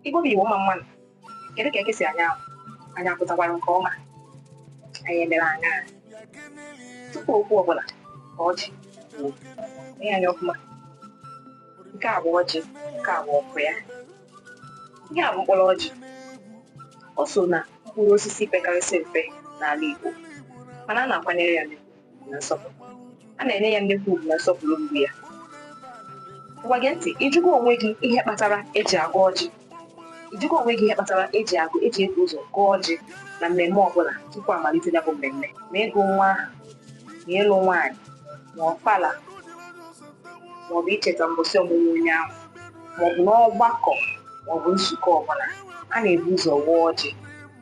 Igbo bụ Igbo, mma mma nụ. Kedu ka eke si anya anwụ? Anyị apụtakwara nke ọma? Anyị emere anya tupu okwu ọbụla ka ọjị kwuo ihe anya ọfụma. Nke a bụ ọjị, nke a bụ ọkụ ya. Ihe a bụ mkpụrụ ọjị. O so na mkpụrụ osisi pekarịsị mpe n'ala Igbo, mana a na-akwanyere ya nnukwu ugwu na nsọpụrụ. A na-enye ya nnukwu ugwu na nsọpụrụ ruru ya. Ngwa, gee ntị. Ịjụgo onwe gị ihe kpatara eji agọ ọjị? Ịjụgo onwe gị ihe kpatara eji ebu ụzọ gọọ ọjị na mmemme ọbụla tupu amalite ya bụ mmemme, ma ịgụ nwa aha, ma ịlụ nwaanyị, ma ọfala, maọbụ icheta mbọsị ọmụmụ onye ahụ, maọbụ n'ọgbakọ, maọbụ nzukọ ọbụla? A na-ebu ụzọ gọọ ọjị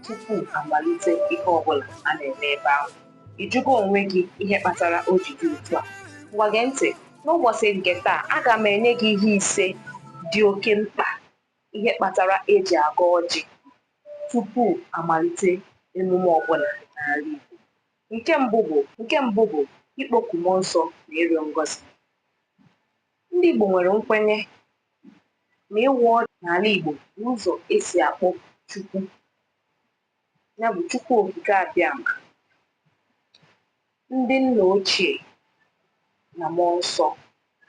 tupu amalite ihe ọbụla a na-eme ebe ahụ. Ịjụgo onwe gị ihe kpatara o ji dị otu a? Ngwa, gee ntị. N'ụbọchị nke taa, aga m enye gị ihe ise dị oke mkpa, ihe kpatara eji agọ ọjị tupu amalite emume ọbụla n'ala Igbo. Nke mbụ bụ ikpoku mmụọ nsọ na ịrịọ ngọzi. Ndị Igbo nwere nkwenye na ịwa ọjị n'ala Igbo bụ ụzọ esi akpọ Chukwu, ya bụ Chukwu Okike Abịama, ndị nna ochie na mmụọ nsọ,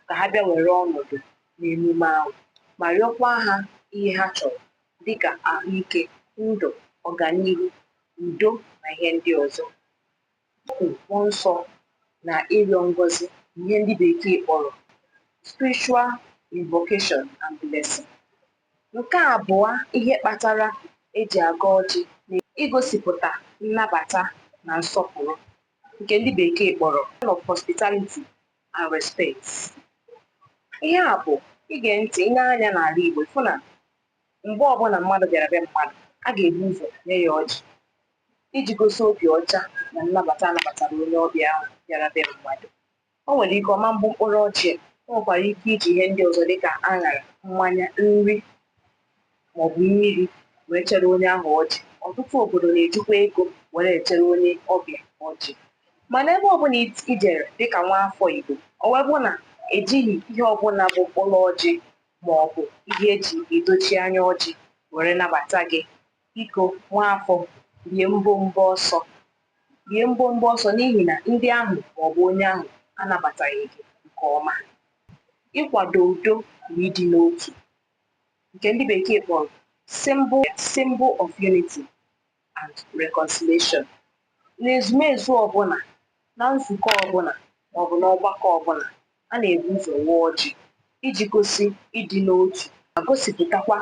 ka ha bịa were ọnọdụ n'emume ahụ ma rịọkwa ha ihe ha chọrọ, dịka ahụike, ndụ, ọganihu, udo na ihe ndị ọzọ. Ikpoku mmụọ nsọ na ịrịọ ngọzi bụ ihe ndị Bekee kpọrọ spiritual invocation and blessing. Nke abụọ, ihe kpatara eji agọ ọjị na igosipụta nnabata na nsọpụrụ, nke ndị Bekee kpọrọ of hospitality and respect. Ihe a bụ ige ntị ine anya n'ala Igbo, ịfụ na mgbe ọbụla mmadụ bịara be mmadụ, a ga-ebu ụzọ nye ya ọjị iji gosi obi ọcha na nnabata anabatara onye ọbịa ahụ bịara be mmadụ. O nwere ike ọma mbụ mkpụrụ ọjị a, o nwekwara ike iji ihe ndị ọzọ dịka aṅara, mmanya, nri maọbụ mmiri wee chere onye ahụ ọjị. Ọtụtụ obodo na-ejikwa ego were echere onye ọbịa ọjị. Mana ebe ọbụla i jere dịka nwa afọ Igbo, o wee bụ na ejighị ihe ọbụla bụ mkpụrụ ọjị maọbụ ihe eji edochi anya ọjị were nabata gị, biko, nwa afọ, rie mbọmbọ ọsọ, rie mbọmbọ ọsọ, n'ihi na ndị ahụ maọbụ onye ahụ anabataghị gị nke ọma. Ịkwado udo na ịdị n'otu, nke ndị Bekee kpọrọ symbol of unity and reconciliation. N'ezumezu ọbụla, na nzukọ ọbụla, maọbụ n'ọgbakọ ọbụla, a na-ebu ụzọ waa ọjị iji gosi ịdị n'otu ma gosipụtakwa